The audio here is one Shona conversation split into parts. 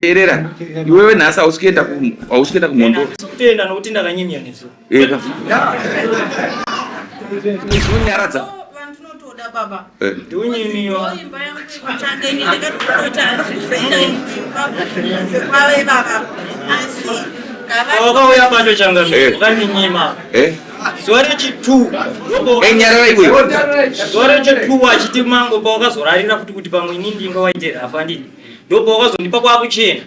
Teerera, iwewe nhasi hausi kuenda hausi kuenda kumhondoro. Kutenda nokuti ndakanyimya nesu. Eka. Zvinonyaradza. Vandinotoda baba. Eh. Ndiunyimiwa. Imba yangu yekutanga ini ndakatoti handisi kuzoita imba kunze kwave baba. Asi ngava Wakauya pacho changamire. Eh. Wakandinyima. Eh? Zuva rechitu. Eh, nyarara iwe. Zuva rechitu achiti mango pawakazorarira futi kuti pamwe inini ndinga waite rafa ndini. Ndopawakazondipa kwakuchena.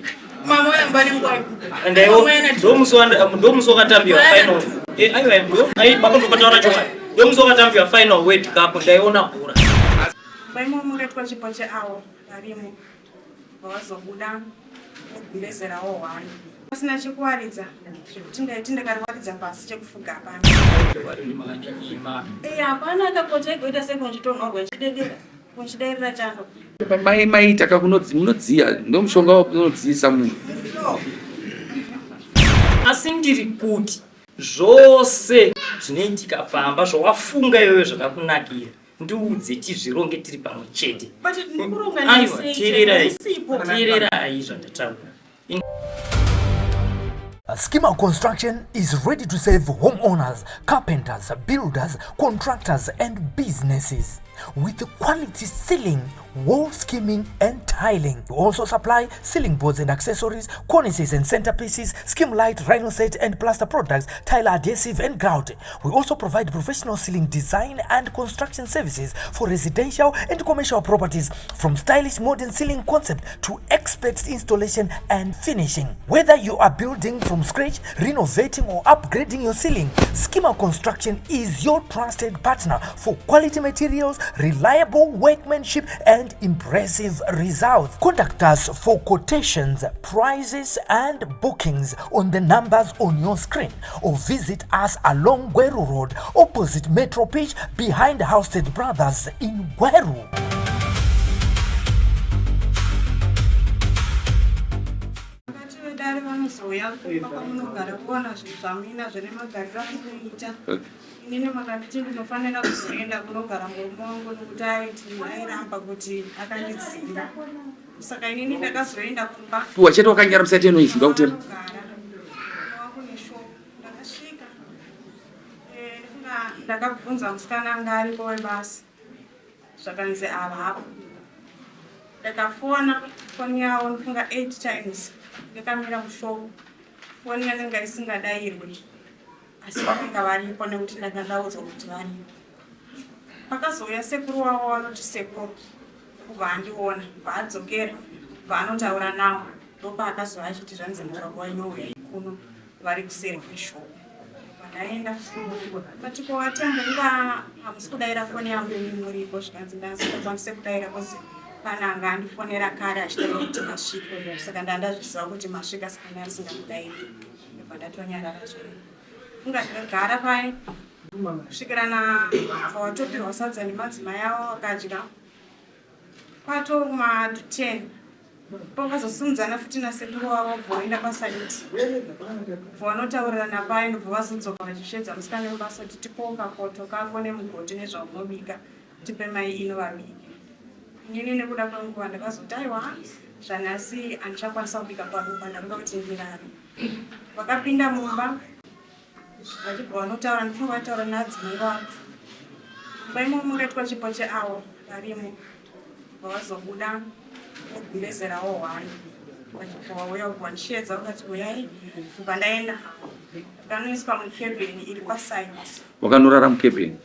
mama wayamba nenguva. Ndaiwo ndomusi wakatambiwa final. Eh, aiwa ndo ai baba ndopataura chokwadi. Ndomusi wakatambiwa final World Cup ndaiona bhora. Vaimomuretwa chipo cheawo varimo vazobuda negumbeze rawo hwani pasina chekuwaridza zvekuti ndaiti ndakariwaridza pasi chekufuga hapana. Makandinyima. Eh, hapana akapota igoita sekunchitonhorwa nchidedera kunchidairira chando. Mai mai taka kunodzi munodziya ndomushonga unodziisa munhu. Asi ndiri kuti zvose zvinoitika pamba zvawafunga iwewe zvakakunakira ndiudze tizvironge tiri pamwe chete. But ndikuronga Aiwa, nesei teererai chete, teererai zvandataura. Schema Construction is ready to serve homeowners, carpenters, builders, contractors, and businesses with quality ceiling, wall skimming, and tiling. We also supply ceiling boards and accessories, cornices and centerpieces, skim light, rhino set and plaster products, tile adhesive and grout. We also provide professional ceiling design and construction services for residential and commercial properties, from stylish modern ceiling concept to expert installation and finishing. Whether you are building from scratch, renovating or upgrading your ceiling, Schema Construction is your trusted partner for quality materials, reliable workmanship and impressive results. Contact us for quotations, prices and bookings on the numbers on your screen or visit us along Gweru Road opposite Metro Pitch behind Housted Brothers in Gweru. Vakati vedare vanozouya kumba kwamunogara kuona zvinhu zvamuinazvo nemagariro amunoita. Inini makanditi ndinofanira kuzoenda kunogara murume wangu nekuti aiti airamba kuti akandidzinga. Saka inini ndakazoenda kumba. Tuwa chete wakanyara musaite noise ndakutera. Vanogara. Wangu neshopu. Ndakasvika. Eh, ndifunga ndakabvunza musikana anga aripo webasa. Zvakanzi avapo. Ndakafona foni yavo ndifunga 8 times ndakamira mushopu. Foni yakanga isingadairwi asi vakanga varipo nekuti ndanga ndaudzwa kuti varipo. Pakazouya sekuru wavo vanoti sekuru kubva andiona bva adzokera bva anotaura nawo ndopaakazouya achiti zvanzi muroko wainouya kuno vari kuseri kweshopu. Pandaenda but ko vatembo inga hamusi kudaira foni yangu imi muripo zvikanzi ndasingakwanise kudaira kozi pane anga andifonera kare achitaura kuti masvika saka ndandazviziva kuti masvika saka ndandisingamudairi ndobva ndatonyarara zvangu. Funga ndakagara paye kusvikira na watopirwa sadza nemadzimai avo vakadya kwatoruma to 10 pavazosimudzana futi nasekuru wavo bva vaenda pasaiti bva vanotaurirana paye ndobva vazodzoka vachisvedza musikana webasa kuti tipowo kakoto kako nemugoti nezvaunobika tipe mai ino vabike. Inini nekuda kwenguva ndakazoti aiwa zvanhasi handichakwanisa kubika parupa ndakuda kuti ndirare. Vakapinda mumba vachibva vanotaura ndifunga vataura naadzimai vavo. Mumba imomo makaitwa chipo cheawa varimo bva vazobuda negumbeze ravo hwani vachibva vauya kubva vandisheedza vakati uyai kubva ndaenda ndakanoiswa mukebheni iri kwasaiti. Wakanorara mukebheni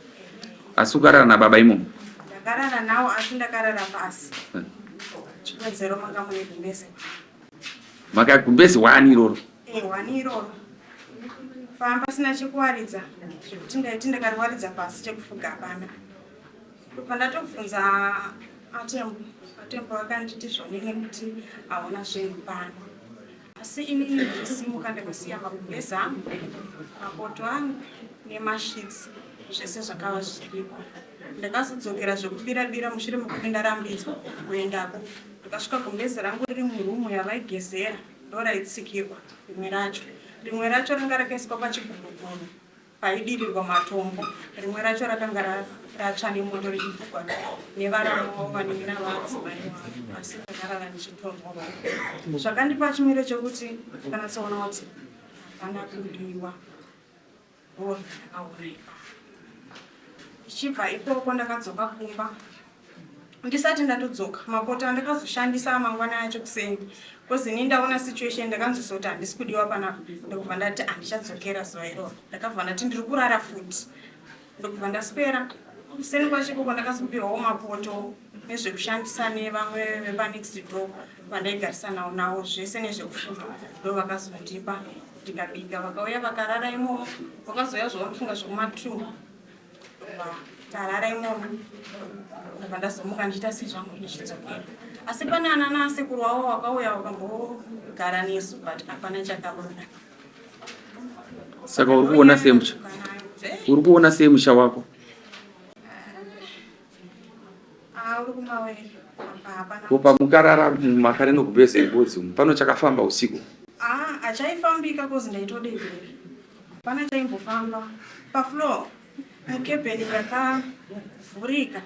asi ukarara nababa imomo? Ndakarara nawo asi ndakarara pasi. Chiwedzero manga mune gumbeze. Maka gumbeze wani iroro? Eh, wani iroro. Pamba pasina chekuwaridza zvekuti ndaiti ndakariwaridza pasi chekufuga hapana. Ndobva ndatobvunza Atembo, Atembo akanditi zvoni nekuti hauna zvinhu pano. Asi inini ndichisimuka ndakasiya magumbeze angu, mapoto angu nemashits zvese zvakava zviripo. Ndakazodzokera zvekubira bira mushure mekunge ndarambidzwa kuendako. Ndakasvika gumbeze rangu riri murumu yavaigezera ndoraitsikirwa rimwe racho. Rimwe racho ranga rakaiswa pachigubhugubhu. Paidirirwa matombo, rimwe racho rakanga ratsva nemoto richifugwa nevaramu vavo vanin'ina vadzimai vangu, asi ndakarara ndichitonhorwa. Zvakandipa chimiro chekuti ndakanatsoona kuti hapana kudiwa ndozvandakaona ipapo. Ndichibva ikoko ndakadzoka kumba ndisati ndatodzoka mapoto andakazoshandisa mangwana acho kuseni bcause ini ndaona situation ndakanzwisa kuti handisi kudiwa panapa ndokubva ndati handichadzokera zuva iroro ndakabva ndati ndiri kurara futi ndokubva ndaswera kuseni kwacho ikoko ndakazopiwawo mapoto nezvekushandisa nevamwe vepanext door vandaigarisanawo nawo zvese nezvekufuka ndo vakazondipa ndikabika vakauya vakarara imomo vakazouya zvavanofunga zvekumatwo tarara imomo ndobva ndazomuka ndichiita sezvangu ndichidzokera asi pane anana asekuru wavo wakauya wakambogara nesu but hapana chakabuda saka uri kuona semusha uri kuona semusha wako ah, uri kumawere ko pamukarara makare nokubheza ibodzi umu pano chakafamba usiku ah, achaifambika kozi ndaitodevera Hapana chaimbofamba pafloor mucabin yakavhurika.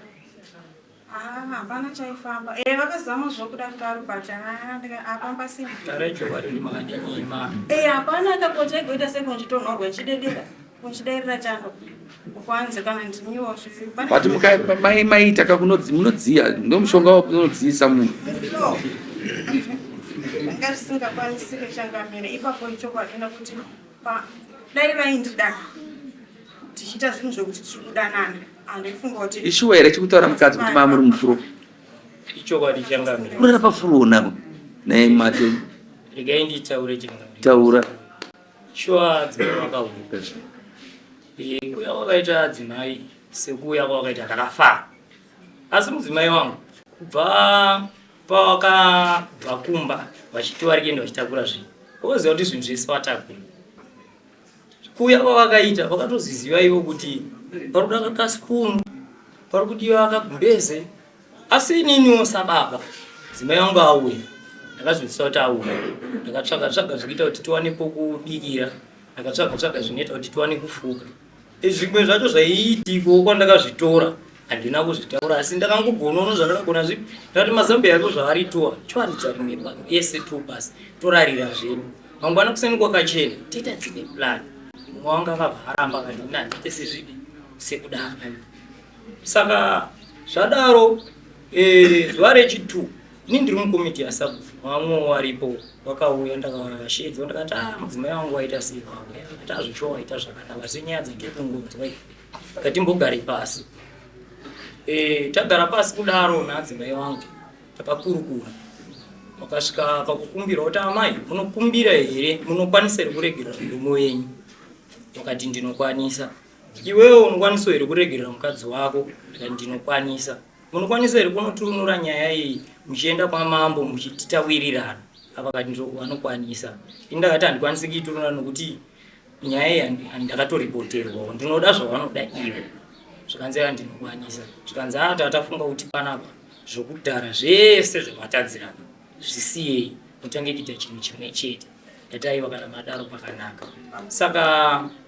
Ah, hapana chaifamba. Eh, vakazama zvokuda kudaro but ah, hapana pasina. Taura chokwadi kuti makandinyima. Eh, hapana kapota igoita sekunditonhorwa ichidedera kunchidairira chando kwanze kana ndimiwo zvizi. But muka mai maita ka kunodzi munodziya ndomushonga unodziisa munhu. Mufloor. Anga zvisingakwanisike changamire ipapo ichokwadi nekuti dai vaindida tichiita zvinhu zvekuti tiri kudanana handifunga kuti ishuwa here chikutaura mukadzi kuti maa muri mufuro ichokwadi changamire kurara pafuro navo naye mate regai nditaure changamire taura shuwa adzimai vakahuka eh, kuuya kwakaita adzimai sekuuya kwakaita ndakafara asi mudzimai wangu kubva Pavakabva kumba vachiti vari kuenda vachitakura zvinhu, voziva kuti zvinhu zvese vatakura. Kuuya kwavakaita vakatozviziva ivo kuti pari kuda kakasipunu, pari kudiwa kagumbeze. Asi ininiwo sababa dzimai vangu auya, ndakazvinzwisisa kuti auya. Ndakatsvaga tsvaga zvekuita kuti tiwane pokubikira, ndakatsvaga tsvaga zvinoita kuti tiwane kufuka. Zvimwe zvacho zvaiitiko kwandakazvitora handina kuzvitaura asi ndakangogonawo zvandakagona zvipi ndakati mazambia ako zvaari toa toaridza rimwe ese two basi torarira zvedu mangwana kuseni kwakachena toita dzimwe plan mumwe wangu akabva aramba akati ini handiite sezvipi sekudaro saka zvadaro eh, zuva rechitwo ini ndiri mukomiti yasabhuku vamwe waripo wakauya ndakavashedzwa ndakati ah mudzimai wangu waita sei wauya akati azvicho ah, waita zvakanaka asi nyaya dzake kungonzwa ngatimbogare pasi eh, tagara pasi kudaro naadzimai wangu takakurukura wakasvika pakukumbira kuti amai munokumbira here munokwanisa here kuregerera murume wenyu wakati ndinokwanisa iwewe unokwanisa here kuregerera mukadzi wako ndikati ndinokwanisa Munokwanisa here kunoturunura nyaya iyi muchienda kwamambo muchiti tawirirana? Apa vakati vanokwanisa. Ini ndakati handikwanisi kuiturunura nokuti nyaya iyi ndakatoripoterwawo ndinoda zvavanoda ivo. Zvikanzi aa ndinokwanisa. Zvikanzi aa tatafunga kuti panapa zvokudhara zvese zvamatadzirana zvisiyei mutange kuita chinhu chimwe chete. Ndati aiwa kana madaro pakanaka. Saka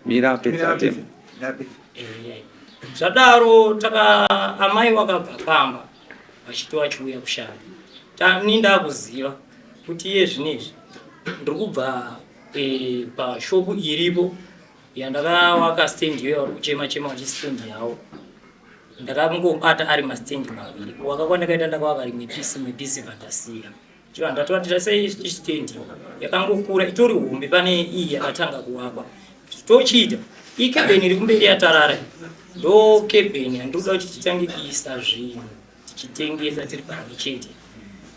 mira pedza Eh, zvadaro taka amai wakabva pamba vachiti vachiuya kushanda tani ndakuziva kuti iye zvinezvi ndiri kubva e, pashopu iripo yandakawaka stand iyo vari kuchema chema vachistand yavo ndakangobata ari mastand maviri kuwaka kwandakaita ndakawaka rimwe pisi rimwe pisi vandasiya Chivanhu ndatoratidza sei stand yakangokura itori hombe pane iyi yakatanga kuvakwa. Tochiita iyi cabin iri kumberi yatarara ndo cabin yandinoda kuti titange kuisa zvinhu tichitengesa tiri pamwe chete.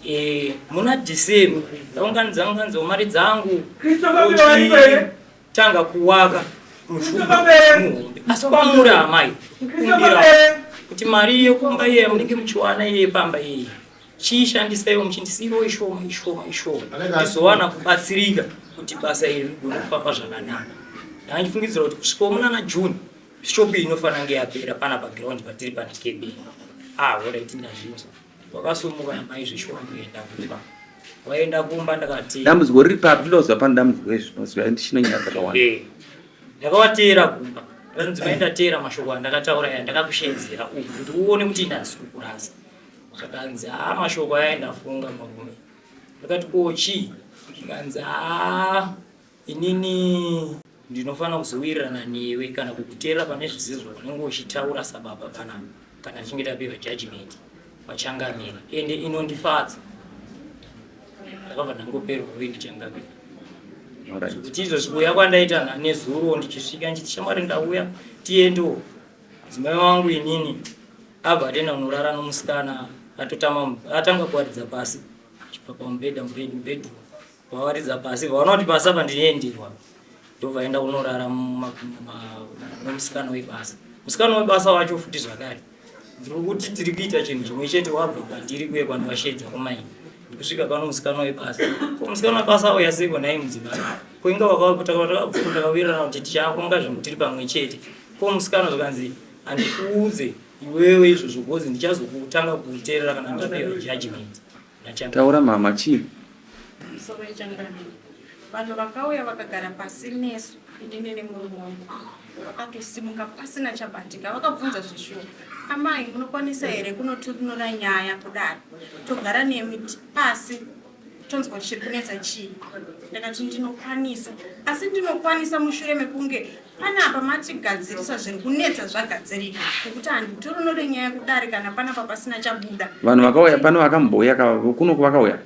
Eh, muna December ndaunganidza unganidzawo mari dzangu tanga kuwaka mushumba muhombe asi kwamuri amai kumbira kuti mari yekumba iye yamunenge muchiwana iye pamba iye chiishandisaiwo muchindisiirawo ishoma ishoma ishoma ndizowana kubatsirika kuti basa iri rigone kufamba zvakanaka ndandifungidzira kuti kusvikawo munana june shop iyi inofanira kunge yapera pana paground patiri pana kb ah horaiti ndazvinzwa wakasumuka namai zvishoma kuenda kumba waenda kumba ndakati dambudziko riri papi ndinoziva pane dambudziko izvi mazuva ndichine nyaya dzakawanda eh, ndakawateera kumba. Ndakati mudzimai ndateera mashoko andakataura aya ndakakusheedzera uku kuti uone kuti ini handisi kukurasa. Zvakanzi haa mashoko aya ndafunga murume. Ndakati ko chii? Zvikanzi haa inini ndinofanira kuzowirirana newe kana kukuteerera pane zvese zvaunenge uchitaura sababa panapa kana tichinge tapiwa judgment kwachangamire ende inondifadza. Ndakabva ndangoperwa uye ndichangamire. Zvekuti izvozvi kuuya kwandaita nezuro ndichisvika ndichiti shamwari ndauya tiendewo mudzimai wangu inini abva atoenda kunorara nomusikana atotama atanga kuwaridza pasi achibva pamubhedha mubedroom vawaridza pasi vaona kuti pasi apa ndinoenderwa ndobva aenda kunorara nomusikana webasa musikana webasa wacho futi zvakare ndiri kuti tiri kuita chinhu chimwe chete wabva kwandiri kuye kwandivasheedza kumaini ndikusvika pano musikana webasa ko musikana webasa auya seiko nhai mudzimai ko inga wakatakawirirana kuti ticharonga zvinhu tiri pamwe chete ko musikana zvikanzi handikuudze iwewe izvozvo bcoz ndichazokutanga kuteerera kana ndapiwa judgment Taura mama chii? Musoro yechangamire. Vanhu vakauya vakagara pasi nesu inini nemurume wangu vakatosimuka pasina chabatika vakabvunza zveshuwa amai munokwanisa here kunotinora nyaya kudare togara nemi pasi tonzwa kuti chiri kunetsa chii ndakati ndinokwanisa asi ndinokwanisa mushure mekunge Panapa matigadzirisa zviri kunetsa zvagadzirika nekuti handitorino nyaya kudare kana panapa pasina chabuda. Vanhu vakauya pano vakambouya kunoku vakauya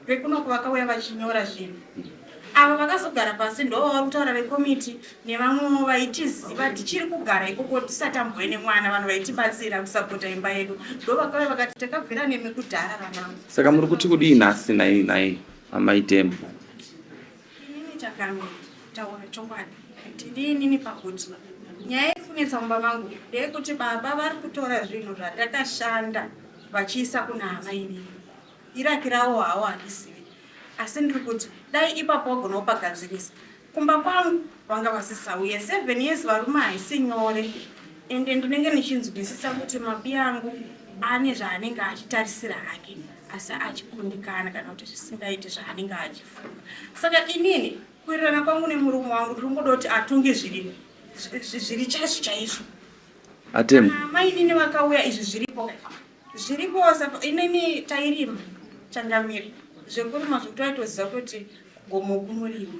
vekunoku vakauya vachinyora zvinhu ava vakazogara pasi ndo vari kutaura vekomiti nevamwewo vaitiziva tichiri kugara ikoko tisati ambove nemwana vanhu vaitibatsira kusapota imba yedu ndo vakauya vakati takabvira nemi kudhara vanangu. Saka muri kuti kudii nhasi nai nai amai Tembo? Inini chakamira kutaura chokwadi ndiri inini pakuti nyaya iri kunetsa mumba mangu ndeyekuti baba vari kutora zvinhu zvatakashanda vachiisa kuna hama inini iraki ravo hawo handizivi asi ndiri kuti dai ipapo wagona kupagadzirisa kumba kwangu vanga vasisauye seven years varume haisi nyore ende ndinenge ndichinzwisisa kuti mabi angu ane zvaanenge achitarisira hake asi achikundikana kana kuti zvisingaiti zvaanenge achifunga saka inini kuwirirana kwangu nemurume wangu ndiri kungoda kuti atonge zviri zviri chaizvo chaizvo Atemu. Mainini vakauya izvi zviripo zviripo saka inini tairima changamire zvekurima zvekuti vaitoziva kuti gomo kunorima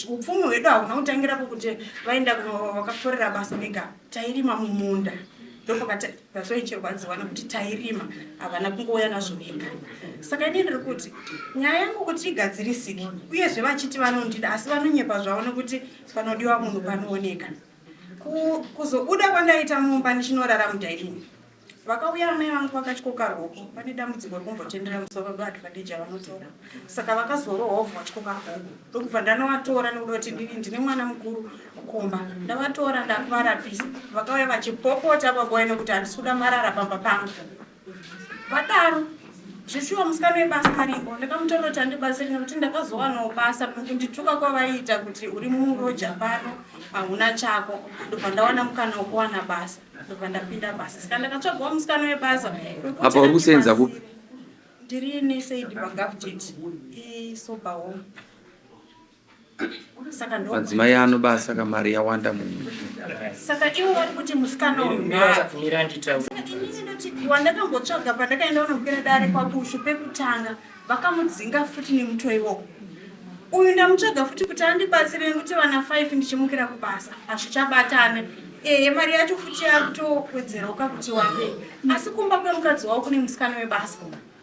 upfumi hwedu hauna kutangira pokuti vaenda vakaforera basa vega tairima mumunda ndopakati that's why ichirwadziwa nekuti tairima havana kungouya nazvo vega saka ini ndiri kuti nyaya yangu kuti igadzirisike uyezve vachiti vanondida asi vanonyepa zvavo nekuti panodiwa munhu panooneka kuzobuda kwandaita mumba ndichinorara mudainini Vakauya amai vangu vakatyoka rwoko, pane dambudziko rekumbotendera musoro ndoadvantage yavanotora. Saka vakazorohwa vobva vatyoka rwoko. Ndokubva ndanovatora nekuda kuti ndini ndine mwana mukuru kumba. Ndavatora ndakuvarapisa. Vakauya vachipopota baba nekuti handisi kuda marara pamba pangu. Vadaro zveshuwa musikana webasa aripo ndakamutora kuti andibatsire nekuti ndakazowanawo basa kundituka kwavaiita kuti uri muroja pano hauna chako ndobva ndawana mukana wekuwana basa ndobva ndapinda basa saka ndakatsvagawo musikana webasa apa uri kusenza kupi ndiri nesaid pagavjet isoba home saka ndo madzimai ano basa kamari yawanda munhu saka ivo vari kuti musikana mira nditaure saka inini ndoti wandakambotsvaga pandakaenda kunokwira dare kwabushu pekutanga Vakamudzinga futi nemutoo iwowo. Uyu ndamutsvaga futi kuti andibatsire nekuti vana 5 ndichimukira kubasa hazvichabatane. Ehe mari yacho futi yakutowedzerawo kuti wandei. Asi kumba kwemukadzi wavo kune musikana webasa.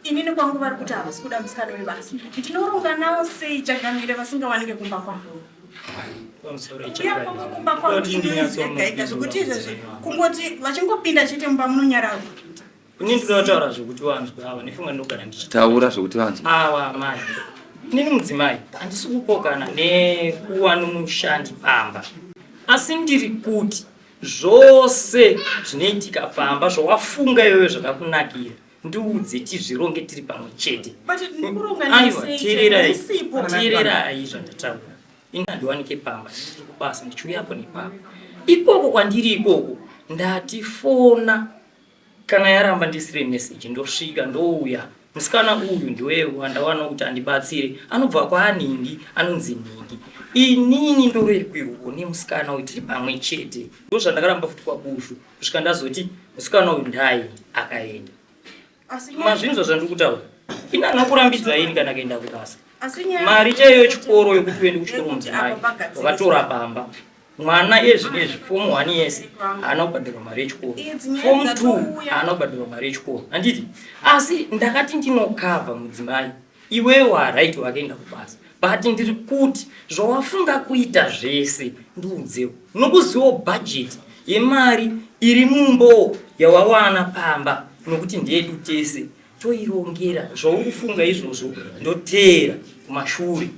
Inini kwangu vari kuti havasi kuda musikana webasa. Ndinoronga nawo sei changamire vasingawanike kumba kwangu. Kuuya kwavo kumba kwangu inoizega ega zvekuti izvezvi kungoti vachingopinda chete mumba munonyararwa. Ini ndinoda kutaura zvekuti vanzwe ava nefunga ndinogara ndichitaura zvekuti vanzwe ava amai. Inini mudzimai handisi kupokana nekuva nomushandi pamba, asi ndiri kuti zvose zvinoitika pamba zvawafunga iwewe zvakakunakira ndiudze tizvironge tiri pamwe chete. Aiwa, teererai, teererai zvandataura. Ini handiwanike pamba, ndiri kubasa ndichiuya apo nepapo. Ikoko kwandiri ikoko ndatifona kana yaramba ndisire message ndosvika ndouya. Musikana uyu ndiwe wandawana kuti andibatsire anobva kwaanhingi anonzi nhingi. Inini ndorerwirwo nemusikana uyu tiri pamwe chete. Ndozvandakaramba futi kwaBushu kusvika ndazoti musikana uyu ndaaende akaenda. Mazvinzwa zvandiri kutaura? Ini handina kurambidza ini kana kuenda kubasa. Mari chaiyo yechikoro yokuti uende kuchikoro mudzimai wakatora pamba. Mwana ezvinezvi form 1 yese haana kubhadharwa mari yechikoro. Form 2 haana kubhadharwa mari yechikoro. Handiti? Asi ndakati ndinokavha mudzimai. Iwewe haright wakaenda kubasa. But ndiri kuti zvawafunga kuita zvese ndiudzewo. Nokuzivawo budget yemari iri mumbo yawawana pamba nokuti ndeyedu tese toirongera zvauri kufunga izvozvo ndoteera kumashure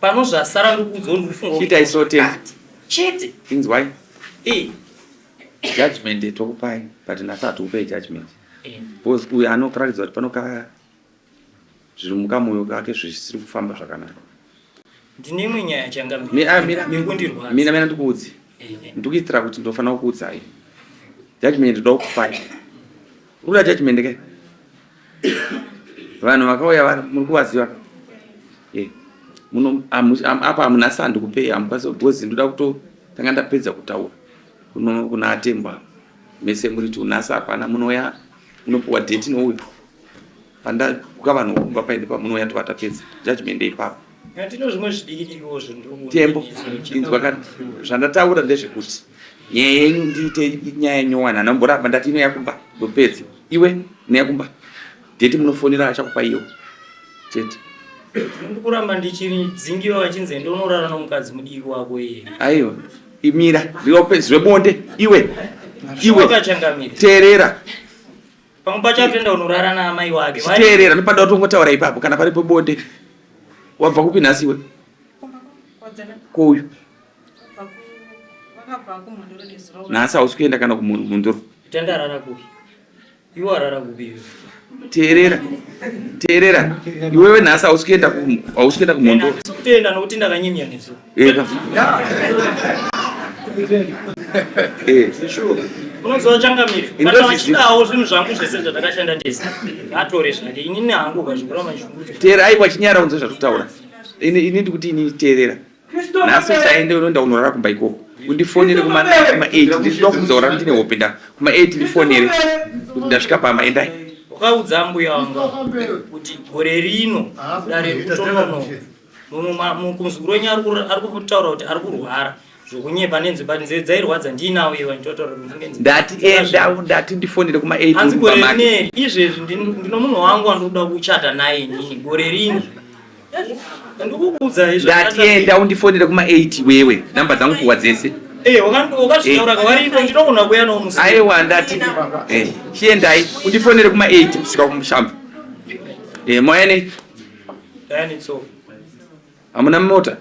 pano zvasara ndikuudzawo ndikufunga Chiitai so Tembo. Chete. Inzwai. Eh. Judgment tokupai but nhasi hatikupei judgment. Eh. Because uyu anokuratidza kuti panoka zviri mukamoyo kake zvisiri kufamba zvakanaka. Ndine imwe nyaya changamire. Mi, ah, mira, Iri kundirwadza. Mira, mira ndikuudze. Eh. Ndikuitira kuti ndofanira kukuudzai. Judgment ndoda kukupai. Uri kuda judgment ke? Vanhu vakauya vari muri kuvaziva ka? Eh. Muno apa hamuna sandi kupei hamukwanisi because ndoda kutotanga ndapedza kutaura kuno kuna Atemba. Mese muri tu nhasi hapana munouya munopiwa date nouyu. Pandakuka vanhu kumba paende pamunouya tobva tapedza judgment ipapo. Ndino zvimwe zvidiki-dikiwo zvindiri Tembo, inzwa kana zvandataura ndezvekuti nyaya yenyu ndiite nyaya nyowani handina kumboramba ndati inouya kumba ndopedza. Iwe unoya kumba date munofonera achakupa iyo chete. Ndikuramba ndichidzingiwa vachinzi enda unorara nomukadzi mudiki wako iye. Aiwa imira ndinope zvebonde iwe iwe Wakachangamira. teerera Pamwe pacho atoenda unorara naamai wake. Teerera ndopanda kutongotaura ipapo kana paripo bonde. Wabva kupi nhasi iwe? Kouyu. Nhasi hausi kuenda kana kumhondoro. Tandarara kupi? Iwe warara kupi iwe? Teerera. Teerera. Iwewe nhasi hausi kuenda hausi kuenda kumhondoro. Handisi kutoenda nokuti ndakanyimya nezuva. Eh. Eh. Unoziva changamire. Ini Kana ndozviziva. vachidawo zvinhu zvangu zvese zvatakashanda tese. Ngatore zvake. Inini hangu ukazvikura machunguru. Teerera aiwa chinyara unzwe zvatokutaura. Ini ini ndikuti ini teerera. Nhasi usaende unoenda unorara kumba ikoko. Undifonere kuma kuma 8 ndinoda kukuudza kuti ndine hope nda kuma 8 ndifonere kuti ndasvika pamba endai. Wakaudza mbuya wangu kuti gore rino dare rikutononoka. Mumwe muzukuru wenyu ari kutaura kuti ari kurwara zvokunyepa nenzwe but nzeve dzairwadza ndiinawo iye vachitotaura kuti ndifunge nzeve. Ndati enda ndati ndifonere kuma 8 Hanzi kumba gore make. rineri izvezvi ndino munhu wangu wandinoda kuchata naye inini gore rino. Ndikukuudza izvo. Ndati enda undifonere kuma 8 wewe namba dzangu puwa dzese. Eh, wakazvitaura ka waripo ndinogona kuuya nawo musi. Aiwa ndati eh chiendai undifonere kuma 8 kusvika kumushamba. Eh moya nei? Dani tsoka. Hamuna mota?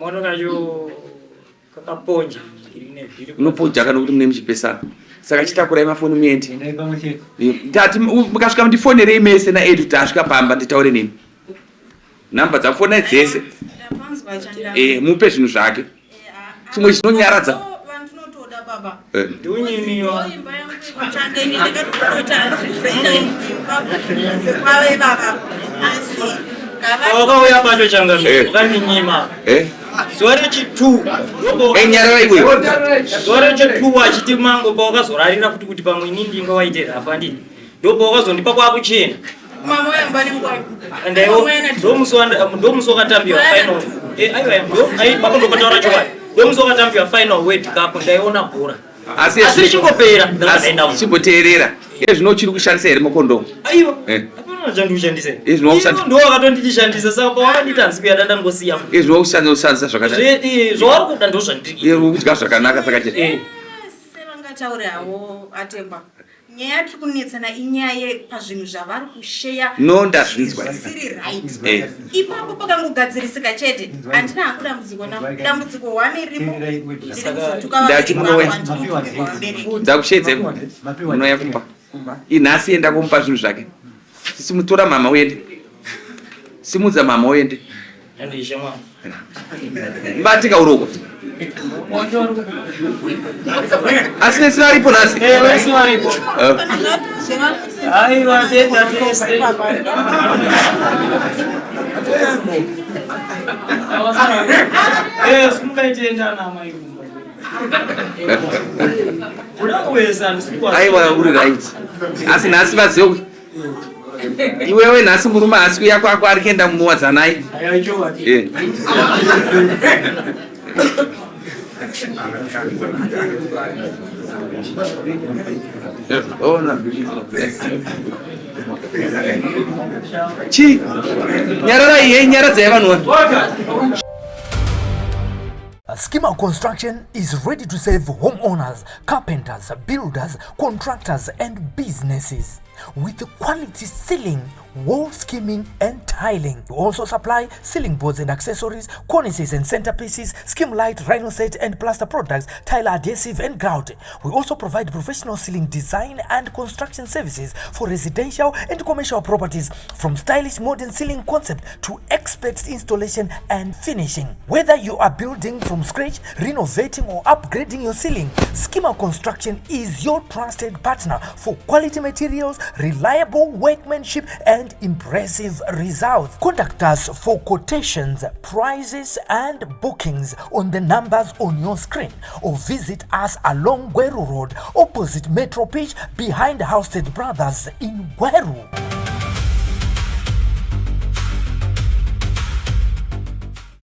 Mota kacho kakaponja ine vhiri. Unoponja kana kuti mune muchipesana. Saka chitakurai mafoni muende. Ndati mukasvika mundifonerei mese na Edu tasvika pamba nditaure nemi. Namba dzafonai dzese. Eh mupe zvinhu zvake. Chimwe chinonyaradza. Vandinotoda baba. Eh. Ndiunyimiwa. Imba yangu ikutsvanga ini ndakatoita handizvizoita imba kwave baba. Asi ngava Wakauya pacho changamire Eh. wakandinyima. Eh. Zuva rechi2 Eh nyarara iwe. Zuva rechi2 achiti mango pawakazorarira futi kuti pamwe inini ndinga waite rafa ndini. Ndopawakazondipa kwakuchena. mama wayamba nenguva. Ndaiwo ndomusi wakatambiwa final. Eh aiwa ndo ai baba ndopataura chokwadi. Ndomusi wakatambiwa final World Cup ndaiona bhora. Asi Asi richingopera ndakaenda. Asi chimboteerera. Iye zvino uchiri kushandisa here makondomu? Aiwa. Eh. Hapana chandishandisa. Izvi zvakushandisa. Ndo wakatondichishandisa saka pawakanditi hanzi kuya danda ngosiya. Iye zvino kushandisa zvakanaka. Zvauri kuda ndozvandiri. Iye kudya zvakanaka saka chete. Eh. Sevangataure havo atemba. Nyaya yatiri kunetsana inyaya yepazvinhu zvavari kusheya No ndazvinzwa. zvisiri right. Eh. Ipapo pakangogadzirisika chete handina hangu dambudziko navo. Dambudziko one riripo ndiri kuzotuka Ndati vabereki munouya. vangu handinotumirwa vabereki. Ndakusheedzai. Munouya kumba. Inhasi enda kumupa zvinhu zvake. Simutora mama uende. Simudza mama uende. Mbatika uroko. Asi nesi varipo nhasi. Eh, vese varipo. Aiwa, tenda tese. Eh, simungaitenda ana amai kumba. Kuda kuwesa ndisikuwa. Aiwa uri right. Asi nhasi vazive kuti iwewe nhasi murume haasi kuya kwako ari kuenda muwadzanai. Aiwa, chokwadi. Eh. Ona. Chi. Nyararai yei nyaradzai vanhu. Schema Construction is ready to serve homeowners, carpenters, builders, contractors, and businesses with quality ceiling, wall skimming, and tiling. We also supply ceiling boards and accessories, cornices and centerpieces, skim light, rhino set, and plaster products, tile adhesive, and grout. We also provide professional ceiling design and construction services for residential and commercial properties, from stylish modern ceiling concept to expert installation and finishing. Whether you are building from scratch, renovating, or upgrading your ceiling, Schema Construction is your trusted partner for quality materials, reliable workmanship, and impressive results. Contact us for quotations, prices, and bookings on the numbers on your screen or visit us along Gweru Road, opposite Metro Pitch, behind Housted Brothers in Gweru.